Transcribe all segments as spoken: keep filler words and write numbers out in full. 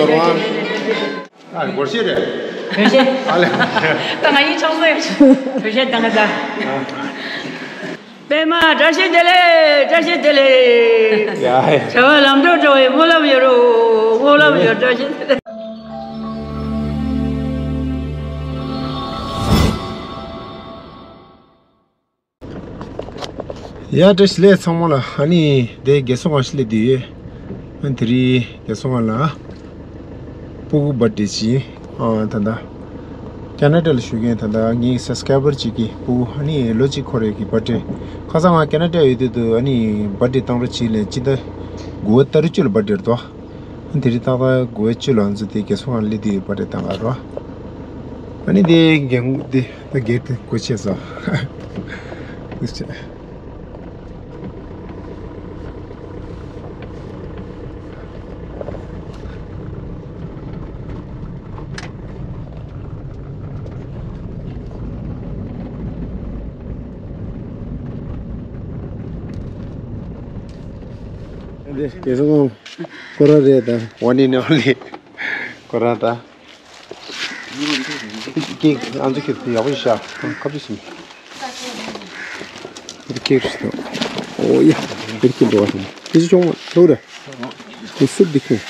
རོ། ཨ། སྒོར་གཞས་རེད། བོད་གཞས། ཨ་ལེ། ད་ང་ཡིན་ཆོག་སོ་ཡོད། བོད་གཞས་བཏང་ག་ད། པད་མ་བཀྲ་ཤིས་བདེ་ལེགས། བཀྲ་ཤིས་བདེ་ལེགས། ཡ་ཡ། བྱ་བ་ལམ་འགྲོ་འགྲོ་བའི་སྨོན་ལམ་ཡོད་རོ། སྨོན་ལམ་ཡོད། བཀྲ་ཤིས་བདེ་ལེགས། ཡ། བཀྲ་ཤིས་བདེ་ལེགས་ཚང་མ་ལ། ཨ་ནི་དེ་རྒས་གསོ་ཁང་ཞིག་སླེབས་བསྡད་ཡོད། ཨ་ནི་དེ་རིང་རྒས་གསོ་ཁང་ལ་ཕྲུ་གུ་བར་ཌེ་བྱིན། ཨ། ད་ལྟ་ཁེ་ན་ཌ་ལ་བཞུགས་མཁན་ད་ལྟ་ངའི་སབ་སི་ཀ་རའི་བར་གཅིག་གི་ཕྲུ་གུ། ཨ་ནི་ལོ་གཅིག་འཁོར་ཡས་ཀྱི་བར་ཌེ། ཁ་སང་ང་ཁེ་ན་ཌ་ཡོད་དུས་དུས་ཨ་ནི་བར་ཌེ་བཏང་རོགས་བྱེད་ལབ། སྤྱི་ཟླ་དགུ་པ་ཏ་རིག་བཅུ་ལ་བར་ཌེ་རེད་དོ། དེ་རིང་ཏག་ཏག་དགུ་པ་བཅུ་ལ་ང་ཚོ་དེ་རྒས་གསོ་ཁང་སླེབས་དུས་བར་ཌེ་བཏང་ག་རོ། ཨ་ནི་དེ་རྒན་དེ་ད་སྒེར་དེ་སྒོ་ཕྱེ་སོང་། འདི་རྒས་གསོ་ཁང་ཁོ་རང་རེད་ད། One and only ཁོ་རང་ད། ཀེག་ཨ་མཆོག་ཁྱེད་ཡག་པོ་ཞིག་བཞག་ཁ་པར་ཞིག་འདི་ཀེག་ཞིག་འདུག་ཨོ་ཡ། འདིར་ཁྱེད་འགྲོ་བ་དང་དེ་ཅི་ཆུང་མ་ཐུག་ར། དེ་སུབ་འདི་ཁྱེད།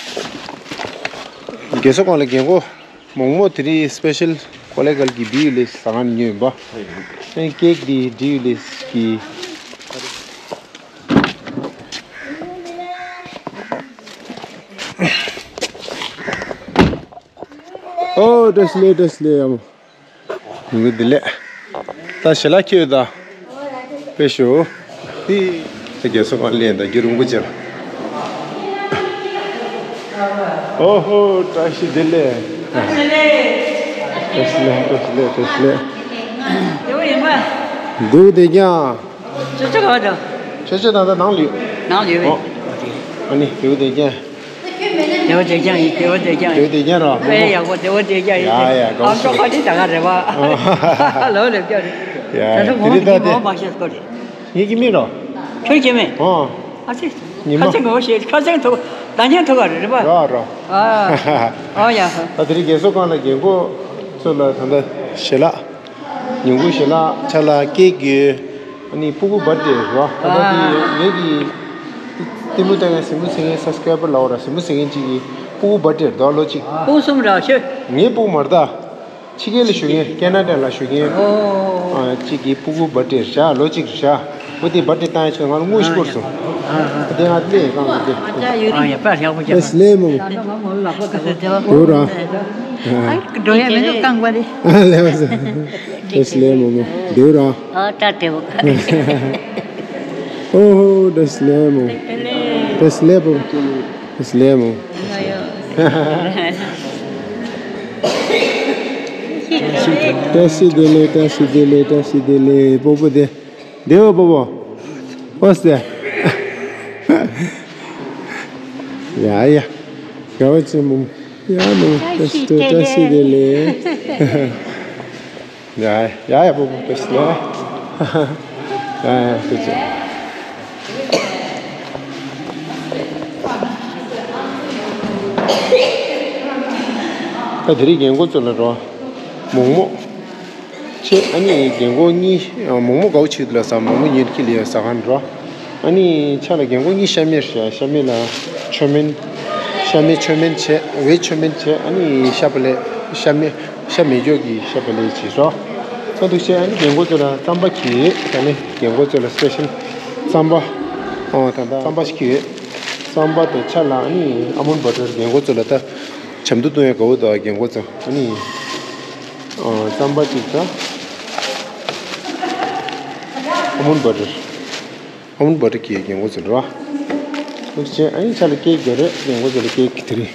རྒས་གསོ་ཁང་ལ་རྒན་གོག་མོག་མོག་དེ་རིང་སི་པེ་ཤལ་ཀོ་ལེ་གལ་གྱི་བི་ཡུ་ལེས་ཟ་ཁང་ཉོས་ཡིན་པ། ཨེ་ཀེག་འདི་བི་ཡུ་ལེས་ཀྱི། ཨོ། བཀྲ་ཤིས་བདེ་ལེགས། བཀྲ་ཤིས་བདེ་ལེགས་ཡ་མོ། ཡོང་གི་བདེ་ལེགས། ད་ཞལ་ལག་ཁྱེར་ཡོད་ད། དཔེ་ཞུ། ཏི། ད་རྒས་གསོ་ཁང་སླེབས་ད་རྒྱུན་རིང་པོ་ཅིག་ལ། ཨོ་ཧོ། བཀྲ་ཤིས་བདེ་ལེགས། བཀྲ་ཤིས་བདེ་ལེགས། བཀྲ་ཤིས་བདེ་ལེགས། བདེ་པོ་ཡིན་པ། འདུག་བསྡད་ཀྱང་། ཁྱོད་ཆོ་ག་བ་དང་། ཁྱོད་ཆོ་ད་ལྟ་ནང་ལ་ཡོད། ནང་ལ་ཡོད་པས། ཨོ། ཨ་ནི་འདུག་བསྡད་ཀྱང་། བདེ་བོ་བདེ་ཀྱང་ཡིན། བདེ་བོ་བདེ་ཀྱང་ཡིན། བདེ་བོ་བདེ་ཀྱང་རོ། དཔེ་ཡག་པོ། བདེ་བོ་བདེ་ཀྱང་ཡིན། ཡ་ཡ། དགའ་བོ། ཨ་མཆོག་ཁ་ཅིག་ད་ག་རེད་པ། ལོ་རེ་བརྒྱ་རེད། ཡ། ད་ལྟ་ངོ་མ་དེ་རིང་ད་ངོ་དེ་མ་ཤེས་སྐོར་རེད། ངེད་ཀྱི་མིང་རོ། ཁྱོད་ཀྱི་མིང་། ཨོ། ཨ་ཙི། ཉི་མ། ཁ་སང་ངོ་ཤེས། ཁ་སང་ཐུག་ད་ཉན་ཐུག་ག་རེད་པ། རོ་རོ། ཨ། ཨོ་ཡ་ཧོ། ད་དེ་རིང་རྒས་གསོ་ཁང་ལ་རྒན་གོག་ཚོ་ལ་ད་ལྟ་ཞལ་ལག་ཉིན་གུང་ཞལ་ལག་ཆ་ལག་ཀེག་ཡོད། ཨ་ནི་ཕྲུ་གུ་བར་ཌེ་རེད་བ། ད་ལྟ་དེ་ངེད་ཀྱི་ལྟད་མོ་ལྟ་མཁན་གཟིགས་མོ་གཟིགས་མཁན་སབ་སི་ཀ་རའི་བར་ལབ་དགོས་ར། གཟིགས་མོ་གཟིགས་མཁན་གཅིག་གི་ཕྲུ་གུ་བར་ཌེ་རེད་ད། ལོ་གཅིག་ཕྲུ་གུ་གསུམ་ར་ཤོད། ངའི་ཕྲུ་གུ་མ་རེད་ད། ཕྱི་རྒྱལ་ལ་བཞུགས་མཁན། ཁེ་ན་ཌ་ལ་བཞུགས་མཁན། ཨོ། ཨ། གཅིག་གི་ཕྲུ་གུ་བར་ཌེ་རེད་ཤག་ལོ་གཅིག་རེད་ཤག་འོ་དེ་བར་ཌེ་བཏང་ཡ་ཆེད་ང་ལ་དངུལ་ཞིག་བསྐུར་སོང་། ཨ་ཨ། དེ་ང་སླེབས་ཡིན་གང་ལ་དེ། ཨ་ཡ། དཔེ་ཡག་པོ་བྱས། བཀྲ་ཤིས་བདེ་ལེགས་མོ་མོ། འགྲོ་ར། ཨ། འགྲོ་ཡ་མི་འདུག་རྐང་པ་རེད། ཨ། ལེགས་སོ། བཀྲ་ཤིས་བདེ་ལེགས་མོ་མོ། འགྲོ་ར། ཨ། བཀྲ་བདེ་པོ། ཨོ་ཧོ། བཀྲ་ཤིས་བདེ་ལེགས་མོ། བཀྲ་ཤིས་བདེ་ལེགས་མོ། བཀྲ་ཤིས་བདེ་ལེགས་མོ། བཀྲ་ཤིས་བདེ་ལེགས། བཀྲ་ཤིས་བདེ་ལེགས། བཀྲ་ཤིས་བདེ་ལེགས། སྤོ་བོ་བདེ། བདེ་བོ་སྤོ་བོ། ཨོ་སེ། ཡ་ཡ། དགའ་བ་ཆེན་པོ། ཡ་མོ། བཀྲ་ཤིས་བདེ་ལེགས། བཀྲ་ཤིས་བདེ་ལེགས། ཡ་ཡ་ཡ། སྤོ་བོ་བཀྲ་ཤིས་བདེ་ལེགས། ཡ་ཡ། ཐུགས་རྗེ་ཆེ། ད་དེ་རིང་རྒན་གོག་ཚོ་ལ་རོ། མོག་མོག་བྱས། ཨ་ནི་རྒན་གོག་གཉིས་མོག་མོག་དགའ་བོ་བྱེད་དུས་ལ་ཟ། མོག་མོག་ཉལ་ཁྲིའི་ལ་ཟ་ཁང་རོ། ཨ་ནི་ཆ་ལ་རྒན་གོག་གཉིས་ཤ་མེད་བྱས། ཤ་མེད་ལ་ཆོ་མེན། ཤ་མེད་ཆོ་མེན་བྱས། ཝེ་ཆོ་མེན་བྱས། ཨ་ནི་ཤ་བག་ལེབ། ཤ་མེད། ཤ་མེད་སྦྱོར་གྱི་ཤ་བག་ལེབ་བྱས་རོ། ད་འདུག་བྱས། ཨ་ནི་རྒན་གོག་ཚོ་ལ་རྩམ་པ་གྱིས། ད་ནི་རྒན་གོག་ཚོ་ལ་སི་པེ་ཤལ་རྩམ་པ། ཨོ། ད་ད་རྩམ་པ་ཞིག་གྱིས། རྩམ་པ་དང་ཆ་ལ་ཨ་ནི་ཨ་མོན་བྷ་ཊར། རྒན་གོག་ཚོ་ལ་ད་ཆབ་མདོ་བཏུང་ཡ་དགའ་བོ་འདུག་རྒན་གོག་ཚོ། ཨ་ནི། ཨོ། རྩམ་པ་གཅིག་དང་ཨ་མོན་བྷ་ཊར། ཨ་མོན་བྷ་ཊར་གྱིས་རྒན་གོག་ཚོ་ལ་རོ། འདུག་བྱས། ཨ་ནི་ཆ་ལ་ཀེག་རྒྱག་རེད། རྒན་གོག་ཚོ་ལ་ཀེག་གི་དེ་རིང་།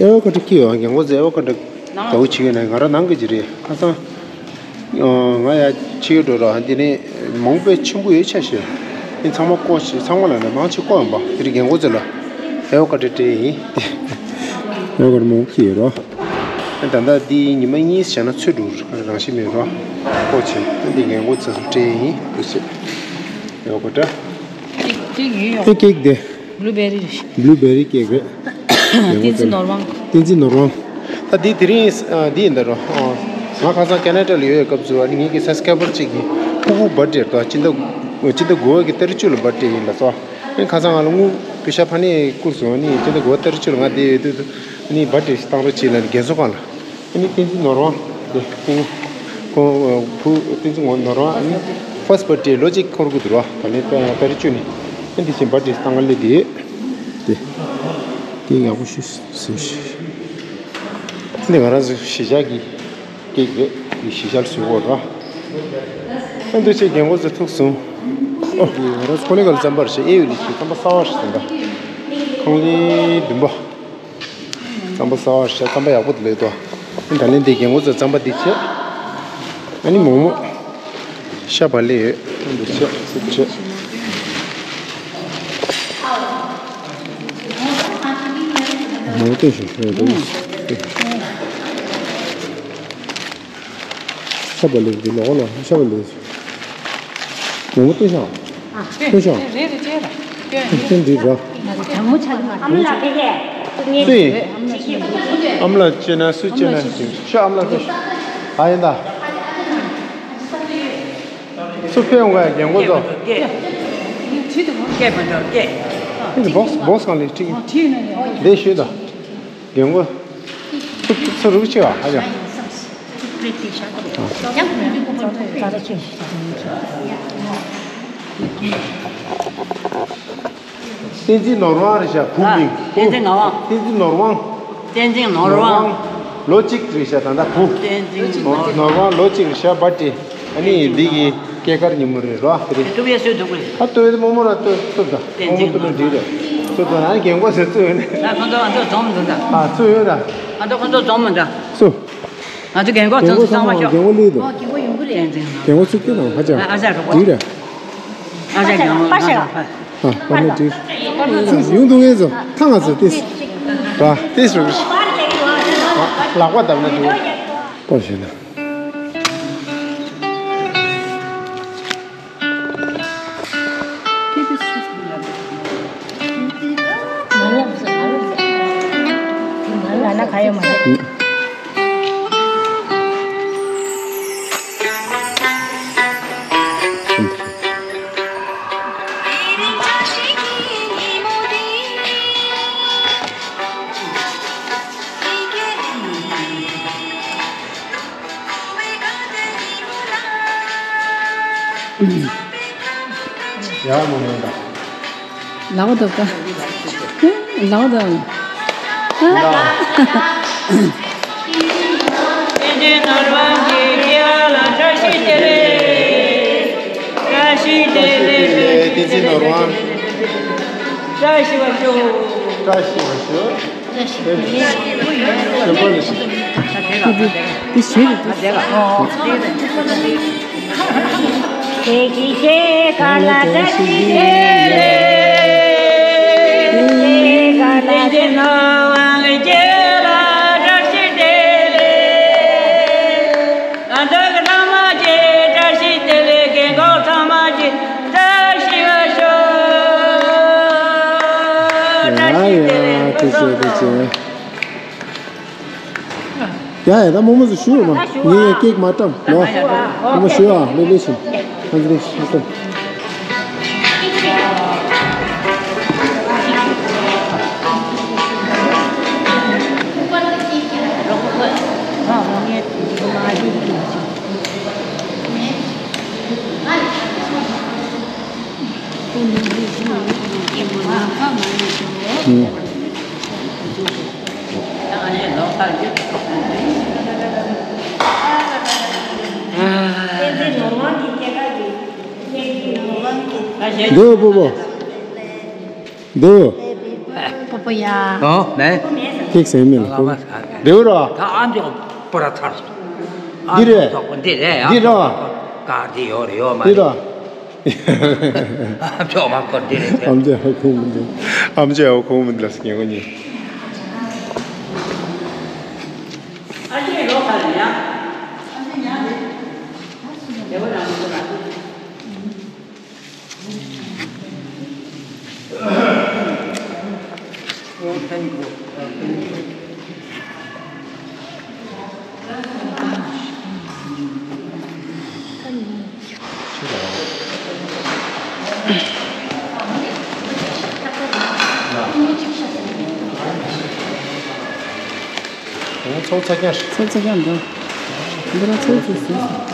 ཨེ་ཝ་ཀ་ཌོ་སྐྱེས་ཡོད། རྒན་གོག་ཚོས་ཨེ་ཝ་ཀ་ཌོ་དགའ་བོ་བྱེད་ཀྱི་ཡོད་ན། ང་རང་ནང་གི་ཅིག་རེད། ཁ་སང་ང་ཡར་ཕྱི་ཡུལ་འགྲོ་རོགས། དེ་ནས་མང་པོ་ཆེན་པོ་ཡོད་ཆ་ཤས། དེ་ཚང་མ་བཀོག་བྱས། ཚང་མ་ལ་ནས་མང་ཆེ་བཀོག་ཡོང་པ། དེ་རིང་རྒན་གོག་ཚོ་ལ་ཨེ་ཝ་ཀ་ཌོ་སྤྲད་ཡིན། ཨེ་ཝ་ཀ་ཌོ་མང་པོ་སྐྱེས་ཡོད་རོགས། ད་ལྟ་འདི་ཉི་མ་གཉིས་བཞག་ན་ཚོས་འགྲོ་རང་བཞིན་མེད་རོགས། བཀོག་བྱས། ད་འདི་རྒན་གོག་ཚོ་ལ་སྤྲད་ཡིན། འདུག་བྱས། ཨེ་ཝ་ཀ་ཌོ། ཀེག་ཀེག་ཡིན་ཡོང་། ཨེ་ཀེག་དེ། བླུ་བེ་རི་རེད། བླུ་བེ་རི་ཀེག་རེད། བསྟན་འཛིན་ནོར་དབང་། བསྟན་འཛིན་ནོར་དབང་། ད་འདི་དེ་རིང་ཨ་འདི་ཡིན་ད་རོ། ཨ་ང་ཁ་སང་ཁེ་ན་ཌ་ལ་ཡོད་སྐབས་སུ་ཨ་ནི་ངེད་ཀྱི་སབ་སི་ཀ་རའི་བར་གཅིག་གིས་ཕྲུ་གུ་བར་ཐི་ཌེ་རེད་དོ། སྤྱི་ཟླ་སྤྱི་ཟླ་དགུ་པ་གི་ཏ་རིག་བཅུ་ལ་བར་ཐི་ཌེ་ཡིན་ལབ་སོང་། ཨ་ནི་ཁ་སང་ང་ལ་དངུལ་པེ་ཤག་ཕ་ནས་བསྐུར་སོང་། ཨ་ནི་སྤྱི་ཟླ་དགུ་པ་ཏ་རིག་བཅུ་ལ་ང་དེ་ཡོད་དུས་ཨ་ནི་བར་ཐི་ཌེ་ཞིག་བཏང་རོགས་བྱེད་ལབ་ནས་རྒན་གསོ་ཁང་ལ། ཨ་ནི་བསྟན་འཛིན་ནོར་དབང་དེ་ཁོང་ཁོང་བུ་བསྟན་འཛིན་ནོར་དབང་ཨ་ནི་ཕར་སི་བར་ཐི་ཌེ་ལོ་གཅིག་འཁོར་དགོས་འདུག་ར། ད་ནི་ཏ་རིག་བཅུ་ནས་ཨ་ནི་དེ་བཞིན་བར་ཐི་ཌེ་བཏང་ག་སླེབས་དེ་དེ་དེ་ཡག་པོ་ཞིག་བཟོས་ཤིག་འདི་ང་རང་ཚོ་གཞིས་ཆགས་ཀྱི་ཀེག་རེད། འདི་གཞིས་ཆགས་ལ་བཟོས་ཡོད་ར། ཨ་འདུ་བྱེད་རྒན་གོག་ཚོ་ཐུག་སོང་། ཨོ་འདི་ང་རང་ཚོ་ཁོ་ལེ་ག་ལ་རྩམ་པ་རེད་ཤག་ཨེ་ཡོད་ལི་ཤིག་རྩམ་པ་གསར་པ་ཞིག་ཟིན་པ་ཁང་ལི་བདུན་པ། རྩམ་པ་གསར་པ་ཤ་རྩམ་པ་ཡག་པོ་འདུག་ལེ་དོ། ད་ལན་དེ་རྒན་གོག་ཚོ་རྩམ་པ་འདི་བྱས། ཨ་ནི་མོག་མོག་ཤ་བག་ལེབ་ཡོད། འདི་བྱས་སུབ་བྱས། མོག་མོག་སྟོན་ཞིག་ཡོད་འདུག་ཤ་བག་ལེབ་འདི་ལོག་ལོག་ཤ་བག་ལེབ། མོག་མོག་སྟོན་ཤག་ཨ། ལྟོས་ཤོག་རེད་རེད་ཅེས་ར། སྟོན་འདི་ར། དྲང་མོ་ཆགས་ཀྱི་མ་རེད། སུ་ཡིན། ཨ་མ་ལགས་བྱས་ན་སུ་བྱས་ན་ཞིག་ཤོག་ཨ་མ་ལགས་ལྟོས་ཤོག་ཨ་ཡིན་ད། སུ་ཕེབས་འོང་ག་རྒན་གོག་ཚོ། སྐད་མི་འདུག་སྐད། འདི་སྦོག་སི་སྦོག་སི་གང་ལས་ཁྲིད་ཀྱི། འདི་ཤོད་ད། རྒན་གོག་ཚོ་རུག་ཆེ་བ་ཧ་ཅང་། བསྟན་འཛིན་ནོར་དབང་རེད་ཤག་བུ་མིང་། བསྟན་འཛིན་ནོར་དབང་། བསྟན་འཛིན་ནོར་དབང་། བསྟན་འཛིན་ནོར་དབང་། ལོ་གཅིག་རེད་ཤག་ད་ལྟ་བུ། བསྟན་འཛིན་ནོར་དབང་། ནོར་དབང་ལོ་གཅིག་རེད་ཤག་བར་ཐི་ཌེ། ཨ་ནི་འདི་གི་སྐྱེས་སྐར་ཉིན་མོ་རེད་རོ་དེ་རེད། ཏུབ་ཡས་སུས་ཐུབ་རེད། ཨ་ཏུབ་ཡས་རྨོ་མོ་ར་ཏུབ་ཏུབ་ད། རྨོ་མོ་ཏུབ་ན་འགྲིག་རེད། ཏུབ་ད་ཨ་རྒན་གོག་ཟེར་ཚུགས་ཡོད་ནས། ད་ཁོང་ཚོ་ང་ཚོ་འཛོམས་འདུག་ད། ཨ་ཚུགས་ཡོད་ད། ང་ཚོ་ཁོང་ཚོ་འཛོམས་མི་འདྲ། སུ། ང་ཚོ་རྒན་གོག་ཚང་མ་ཚང་མ་ཤོག་རྒན་གོག་ལོས་འདུག་ཨོ་རྒན་གོག་ཡོང་གི་རེད། བསྟན་འཛིན་ནོར་དབང་། རྒན་གོག་ཚུགས་ཀྱི་ནང་ཧ་ཅང་ཨ་ཨ་ཅག་རོགས་པ། འདི་རེད། ཨ་ཅག་རྒན་གོག་པ་ཤ། ཨ་པ་ནི་འདི། ཡོང་འདུག་ངེས་སོ་ཐང་ང་ཚོ་ཏིས། ར་ཏིས་རུ། ལག་པ་བརྡབ་ན་འདུག་པ་ཞེ་ན། ཡར་མོ་མོ་ད། ལག་པ་བརྡབ་ད། ལག་པ་བརྡབ། བསྟན་འཛིན་ནོར་དབང་གི་སྐྱེས་ལ་བཀྲ་ཤིས་བདེ་ལེགས། བཀྲ་ཤིས་བདེ་ལེགས། བསྟན་འཛིན་ནོར་དབང་། བཀྲ་ཤིས་པ་ཤོག་བཀྲ་ཤིས་པ་ཤོག་ང་ཚོ་གི་ཚང་མ་གི་བཀྲ་ཤིས་བདེ་ལེགས། རྒན་གོག་ཚང་མ་གི་བཀྲ་ཤིས་པ་ཤོག་བཀྲ་ཤིས་བདེ་ལེགས། ཡ་ཡ་ཐུགས་རྗེ་ཆེ། ཡ་ཡ་ད་རྨོ་མོ་ཚོ་ཞུ་མ། ངས་ཡ་ཀེག་མ་བཀྲམ་ལོ། རྨོ་མོ་ཞུ་ཨ་ལེ་ལེ་ཞིག་ཨ་ལེ་ཞིག་ཨ་ལེ། འདུག་པོ་པོ། འདུག་པོ་པོ་ཡ། ཨོ་མེ། ཐིག་སེ་མིན། འདུག་རོ། ད་ཨ་འདི་པོ་ར་ཐར་སོང་། འདི་རེད། འདི་རེད་ཡ། འདི་རོ། ཀ་འདི་ཡོད་རེད་ཡོད་མ་རེད། འདི་རོ། ཨམ་ཅོག་མ་ཁོར་འདི་རེད། ཨམ་ཅོག་ཁོང་མི་འདུག་ཨམ་ཅོག་ཁོང་མི་འདུག་ལ་སྐྱེ་གོ་ཉེ། ཨ་ཅེ་རོ་ཁ་ལ་ཉ། ཨ་ཅེ་ཉ་རེད། དེ་བ་ན་མི་འདུག་ལ། ཚོགས་ཚ་རྐྱང་། ཚོགས་ཚ་རྐྱང་འདུག་འདི་ར་ཚོགས་ཚོགས་ཚོགས།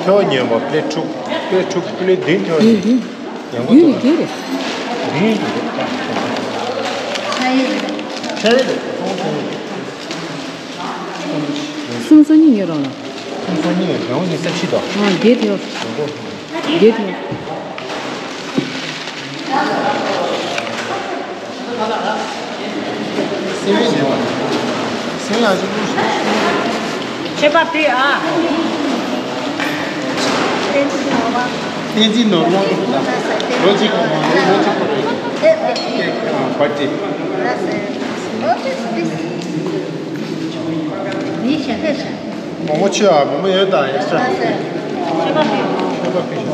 ཐོ་ཉན་པ་པླེ་དྲུག་པླེ་དྲུག་པླེ་བདུན་ཐོ་ཉན། ཡང་གོ་ཐོ་བདུན་རེད། བདུན་རེད། ཆ་ཡི་རེད། ཆ་ཡི་རེད། སུམ་སོ་གཉིས་ཉོ་རོགས་ལ། སུམ་སོ་གཉིས་ཡང་གོ་ཉི་ཤུ་རྩ་བཞི་དོ། ཨ་བརྒྱད་ཐོ། ཡང་གོ། བརྒྱད་ཐོ། སེམས་ཡོད་ཉན་པ། སེམས་ཡང་ཅིག་བླུགས་ཤིག་མཆོད་པ་ཕུལ་ཨ། བསྟན་འཛིན་ནོར་ལོངས་ལོ་གཅིག་ལོ་གཅིག་པོ་རེད། ཨ་བར་ཐི། མོག་མོག་མཆོད་ཨ། མོག་མོག་ཡོད་དང་ཡོད་ས། མཆོད་པ་ཕུལ། མཆོད་པ་ཕུལ།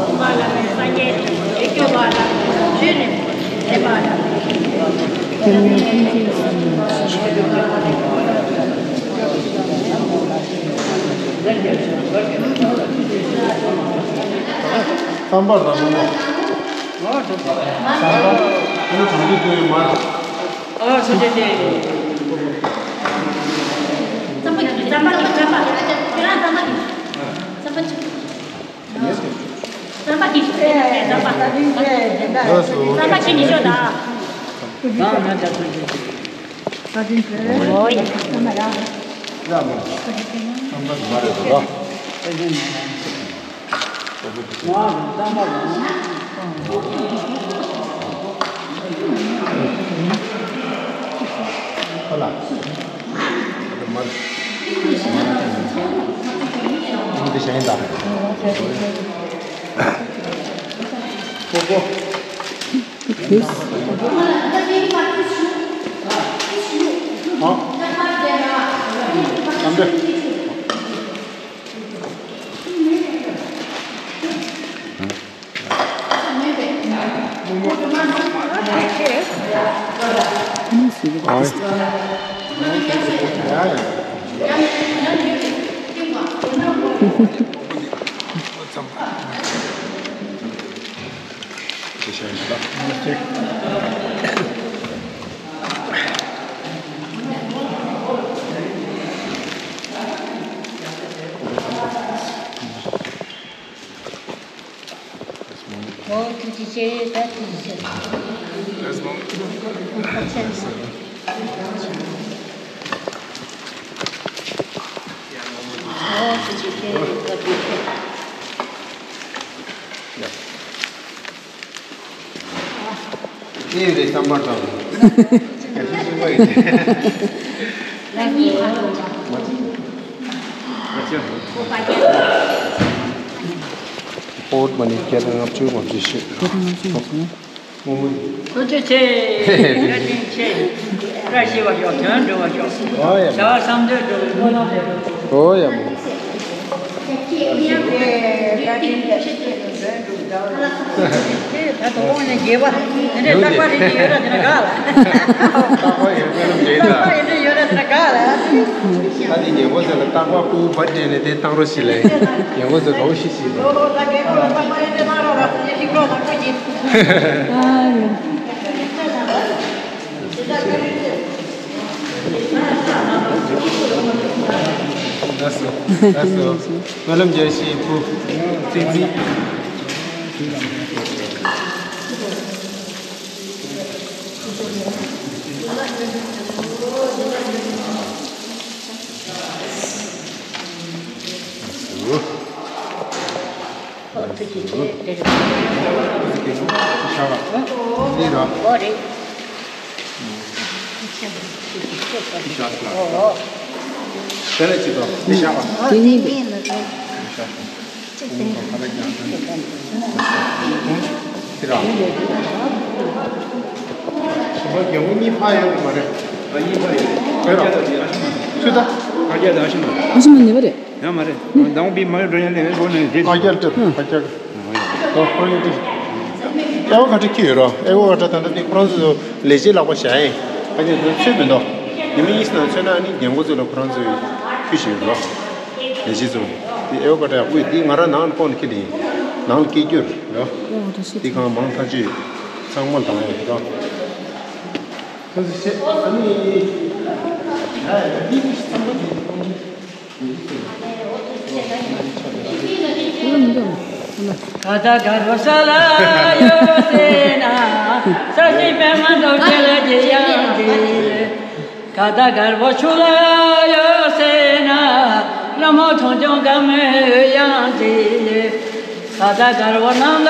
རྩམ་པ་དང་མོག་མོག་རྩམ་པ། ཨ་ནི་གང་དུ་བསྟོད་ཡོད་མ། ཨ་ཆོས་ཆོས་ཆོས། རྩམ་པ་གི་རྩམ་པ་གི་རྩམ་པ། ཁྱོད་རང་རྩམ་པ་གི་རྩམ་པ་གི། རྩམ་པ་གི་རྩམ་པ། རྩམ་པ་གི་ནི་ཤོད་ད། ཨོ་ཡ། ཨོ་ཐུགས་རྗེ་ཆེ། ད་ཐུགས་རྗེ་ཆེ། ཨོ་ཐུགས་རྗེ་ཆེ། ད་ཐུགས་རྗེ་ཆེ། ཨེ་རེད་བསམ་པ་དང་། ཨོ་མ་ནི་བརྒྱ་དང་ལྔ་བཅུ་ང་བཅུ་ཞིག་བརྒྱ་དང་ལྔ་བཅུ་ང་བཅུ། ཐུགས་རྗེ་ཆེ། བཀའ་དྲིན་ཆེ། བཀྲ་ཤིས་པ་ཤོག་དོན་འགྲུབ་པ་ཤོག་ཨོ་ཡ་བྱ་བ་བསམ་དོན་འགྲུབ། ཨོ་ཡ་མོ། ད་དུང་དབང་ནས་རྒྱས་པ་དེ་འདྲའི་རྟག་པ་རེ་རེ་ཡོད་ར་དེ་འདྲ་ག་ལ། རྟག་པ་ཡོད་པའི་ལམ་འདྲེན་ད། རྟག་པ་ཡོད་འདྲ་ཡོད་ར་དེ་འདྲ་ག་ལ། ད་དེ་རྒྱལ་པོ་ཟེར་ལ་རྟག་པ་སྤུ་བ་འདྲེན་ནས་དེ་བཏང་རོགས་ཞིག་ལས། རྒྱལ་པོ་ཟེར་རོགས་ཞིག་ཞིག་ལོ་ལོ་ད་རྒྱལ་པོ་ལ་རྟག་པ་ཡོད་དེ་བཏང་རོགས་ར་ཡེ་ཤི་ཁོ་ལ་ཁོ་ཡིན། ཨ་ཡོ། ལགས་སོ། ལགས་སོ། སྨོན་ལམ་རྒྱག་ཤིག་བུ། བསྟན་འཛིན། ལགས་སོ། ཨོ་ཐུགས་རྗེ་ཆེ། དེ་རེད། ཤ་བ། འདི་ར། ཨོ་རེད། ཤ་བ། ཤ་བ། དེ་ལ་ཅི་དང་། དེ་ཤ་བ། དེ་གཉིས་རེད། ཤ་བ། ཁྱེད་རང་། ཞིང་པ་རྒན་པོ་གཉིས་ཕ་ཡོད་མ་རེད། ཨ། གཉིས་ཕ་ཡོད་རེད། ཁྱོད་ད། ཨ་ཁྱེད་ད་ཨ་ཤི་མ་རེད། ཨ་ཤི་མ་ཉེ་བ་རེད། ཡང་མ་རེད། ཟླ་བ་བི་མ་ཡོད་འགྲོ་ཡ་ལས་ངན་པོ་ནས་རྗེས་ཨ་ཁྱེད་ད་ཨ་ཁྱེད། ཨོ་ཁོ་ཡོད་དེ། ཨེ་བོ་ག་ཁྲི་ཁྱི་ཡོད་རོ། ཨེ་བོ་ག་ཁྲི་ད་ད་དེ་ཁོ་རང་ཚོ་ལས་བྱེད་ལག་པ་བཞག་ཡིན། ཨ་ཁྱེད་ད་ཚོད་མི་འདུག་ཉི་མ་གཉིས་སུ་ན་ཚོད་ན་ཨ་ནི་རྒན་པོ་ཚོ་ལ་ཁོ་རང་ཚོའི་ཁྱི་ཞིག་ཡོད་རོ། ལས་བྱེད་ཚོ། དེ་ཨེ་བོ་ག་ཁྲི་ཡག་པོ་ཡོད་དེ། ང་རང་ནང་ལ་ཁོ་ནས་ཁྱི་ལ་ཡིན། ནང་ལ་སྐྱེལ་རྒྱུར་རོ། ཨོ་ད་ཤི། དེ་གང་མང་ཐག་ཆོད་ཚང་མ་ལ་དང་ཡོད་རོ། ཁོ་ཚོ་བྱེད་ཨ་ནི། ཡ་ཡ་ཡ་ཡ་ཚང་མ་དེ། ཁ་བརྡ་དཀར་པོ་ས་ལ་ཡོད་ཟེར་ན། ས་གཞི་པདྨ་རྡོ་རྗེ་ལ་རྗེས་ཡང་རྗེས། ཁ་བརྡ་དཀར་པོ་ཆུ་ལ་ཡོད་ཟེར་ན། ལྷ་མོ་མཐོང་ཆུང་དཀར་མོའི་ཡང་རྗེས། ཁ་བརྡ་དཀར་པོ་གནམ་ལ་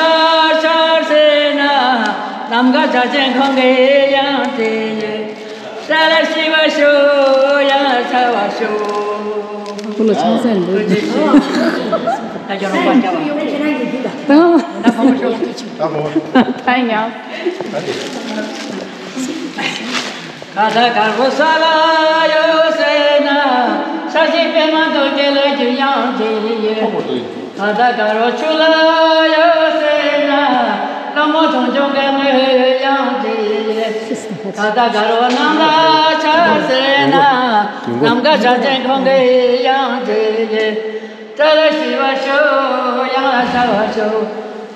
ཤར་ཟེར་ན། ནམ་མཁའ་འཇའ་ཆེན་ཁོང་གི་ཡང་རྗེས། ཏཱ་ལ་ཤི་བ་ཤོག་ཡང་ཤར་བ་ཤོག་ཁོ་ལ་ཆང་སེམས་འདུག་ད་ཁྱོད་རང་པར་རྒྱབ་པ། ད་ད་ཕོ་མོ་ཤོག་ད་ཕོ་མོ། ད་ཡང་། ད་དེ། ཁ་བརྡ་དཀར་པོ་ས་ལ་ཡོད་ཟེར་ན། ས་གཞི་པདྨ་རྡོ་རྗེ་ལ་རྗེས་ཡང་རྗེས། ཕོ་མོ་དེ། ཁ་བརྡ་དཀར་པོ་ཆུ་ལ་ཡོད་ཟེར་ན། ལྷ་མོ་མཐོང་ཆུང་དཀར་མོའི་ཡང་རྗེས། ཁ་བརྡ་དཀར་པོ་གནམ་ལ་ཤར་ཟེར་ན། ནམ་མཁའ་འཇའ་ཆེན་ཁོང་གི་ཡང་རྗེས། ཏཱ་ལ་ཤི་བ་ཤོག་ཡང་ལ་ཤར་བ་ཤོག་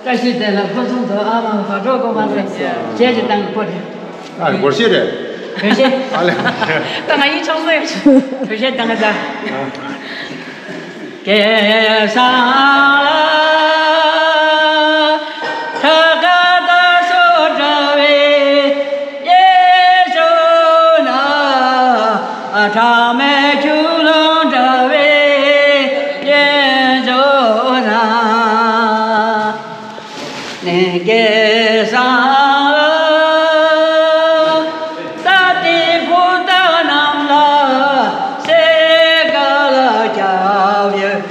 བཀྲ་ཤིས་བདེ་ལེགས། ཕུན་སུམ་ཚོགས། ཨ་མ་བག་གྲོ་གོང་མ་རེད། ཞེས་ཀྱི་དང་པོ་རེད། ཨ། སྒོར་གཞས་རེད། བོད་གཞས། ཨ་ལེ། ད་ང་ཡིན་ཆོག་སོ་ཡོད། བོད་གཞས་བཏང་གི་ད། སྐལ་བཟང་ལ་ཐ་ཀ་ད་སོ་འདྲ་བའི་གཡས་ཕྱོགས་ན། ཁྲ་མོའི་ཆུ་ཀླུང་འདྲ་བའི་གཡས་ཕྱོགས་ན། ནས་སྐལ་བཟང་ལ་ད་ལྟའི་ཕོ་བྲང་རྣམས་ལ་གསེར་དཀར་ལ་རྒྱབ་ཡོད།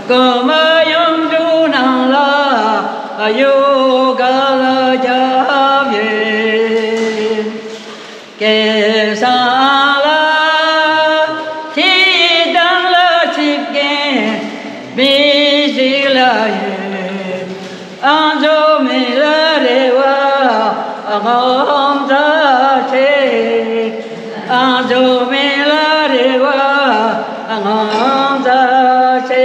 གོང་མ་ཡུམ་གྲུ་རྣམས་ལ་གཡུ་དཀར་ལ་རྒྱབ་ཡོད། སྐལ་བཟང་ལ་ཐིག་དང་ལ་ཚིག་གི་མི་ཞིག་ལ་ཡོད། ཨང་ཅོག་མི་ལ་རེ་བ་ངོམ་ཚ་ཆེ། ཨང་ཅོག་མི་ལ་རེ་བ་ངོམ་ཚ་ཆེ།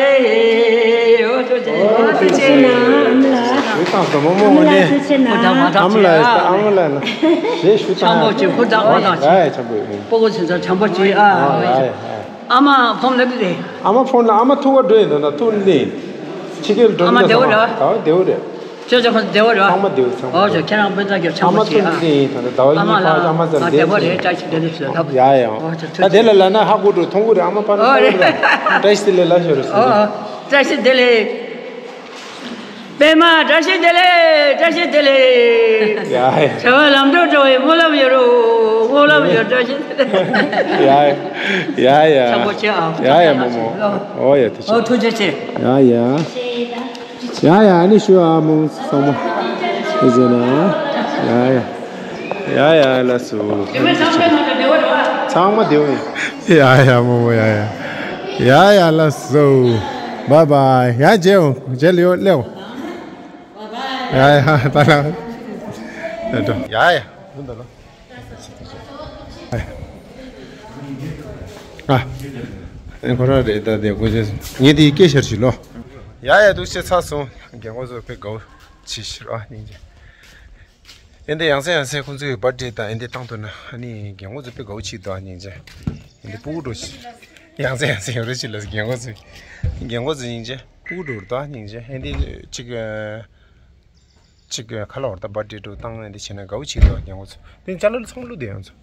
ཨོ་ཐུགས་རྗེ་ཆེ། ཨོ་ཐུགས་རྗེ་ཆེ་ན་ཨ་མ་ལགས། ཞུ་དང་ཟབ་མོ་མོ་ཨ་མ་ལགས་ནས། ཐུགས་རྗེ་ཆེ་ན། ཨ་མ་ལགས་ཨ་མ་ལགས་ན་ཞེས་ཞུ་དང་། ཆང་པོ་ཅིག་ཧུར་ཐག་ཧུར་ཐག་ཡ་ཡ་ཆང་པོ་ཡོད། སྤུ་གུ་ཚོ་ཚོ་ཆང་པོ་ཅིག་ཨ། ཨ་ཡ་ཡ། ཨ་མ་ཕོན་ལབ་རེད། ཨ་མ་ཕོན་ལ་ཨ་མ་ཐུག་ག་འགྲོ་ཡིན་ད་ན་ཐུག་ནི་ཕྱི་རྒྱལ་འགྲོ་ཨ་མ་ནི་བདེ་བོ་རེད་བ། ད་བདེ་བོ་རེད། ཅོ་ཅོ་ཁོ་བདེ་བོ་རེད་བ། ཚང་མ་བདེ་བོ་ཚང་མ། ཨོ་ཅོ་ཁྱེད་རང་སྤུན་ཟླ་གི་ཨ་ཆང་པོ་མ་ཅིག་ཐུག་ཨ། ནི་ཡིན་ད་ན་ཟླ་བ་ཨ་མ་གཉིས་ལ་ཕར་ཨ་མ་ཨ་ཚང་བདེ་བདེ་བོ་རེད། བོ་རེད། བཀྲ་ཤིས་བདེ་ལེགས་ཞུ་ལབ། ཡ་ཡ། ཨོ་ཅོ་ད་ཐུགས་རྗེ་དེ་ལ་ལ་ན་ཧ་གོ་འགྲོ་མཐོང་གི་རེད། ཨ་མ་ཕར་ཨོ་ལ་རེད། བཀྲ་ཤིས་བདེ་ལེགས་ལ་ཞུ་རེད་ཟེར། ཨོ་ཨོ་བཀྲ་ཤིས་བདེ་ལེགས། པདྨ་བཀྲ་ཤིས་བདེ་ལེགས། བཀྲ་ཤིས་བདེ་ལེགས། ཡ་ཡ། བྱ་བ་ལམ་འགྲོ་འགྲོ་བའི་སྨོན་ལམ་ཡོད་རོ། སྨོན་ལམ་ཡོད། བཀྲ་ཤིས་བདེ་ལེགས། ཡ་ཡ་ཡ། ཆག་པོ་ཆེ་ཨ། ཡ་ཡ་མོ་མོ། ཨོ་ཡ་ཐུགས་རྗེ་ཆེ། ཨོ་ཐུགས་རྗེ་ཆེ། ཡ་ཡ། ཡ་ཡ་ཨ་ནི་ཞུ་ཨ་མོ་ཚང་མ། ཐུགས་རྗེ་ཆེ་ན། ཡ་ཡ། ཡ་ཡ་ལགས་སོ། ཚང་མ་བདེ་བོ་ཡིན། ཡ་ཡ་མོ་མོ་ཡ་ཡ། ཡ་ཡ་ལགས་སོ། བཱའི་བཱའི། ཡ་མཇལ་ཡོང་མཇལ་ཡོང་སླེབས། ཡ་ཡ་ད་ལ། ཡ་ཡ། ཨ། ཁོ་རང་རེད་ད་དེ་ཁོ་ཚོ། ངས་དེ་སྐད་ཆར་ཞིག་ལོ། ཡ་ཡ་འདུག་སེ་ཚར་སོང་། རྒན་གོག་ཚོ་དཔེ་དགའ་བོ་བྱེད་ཤི་ར་སྙིང་རྗེ། ཨེ་འདི་ཡང་སེ་ཡང་སེ་ཁོང་ཚོའི་བར་ཌེ་དང་ཨེ་འདི་བཏང་ཐུབ་ན་ཨ་ནི་རྒན་གོག་ཚོ་དཔེ་དགའ་བོ་བྱེད་འདུག་ཨ་སྙིང་རྗེ། ཨེ་འདི་སྤུ་གུ་འགྲོ་ཤི། ཡང་སེ་ཡང་སེ་ཡོད་རེད་ཅི་ལ་རྒན་གོག་ཚོས། རྒན་གོག་ཚོ་སྙིང་རྗེ་སྤུ་གུ་འགྲོ་རེད་ད་སྙིང་རྗེ། ཨེ་འདི་གཅིག་གཅིག་ཁ་ལ་བར་ད་བར་ཌེ་འགྲོ་བཏང་ཨེ་འདི་བྱས་ན་དགའ་བོ་བྱེད་འདུག་རྒན་གོག་ཚོ། དེ་ཅ་ལག་ཚང་མ་བླུགས་དེ་ཡང་ཚོ།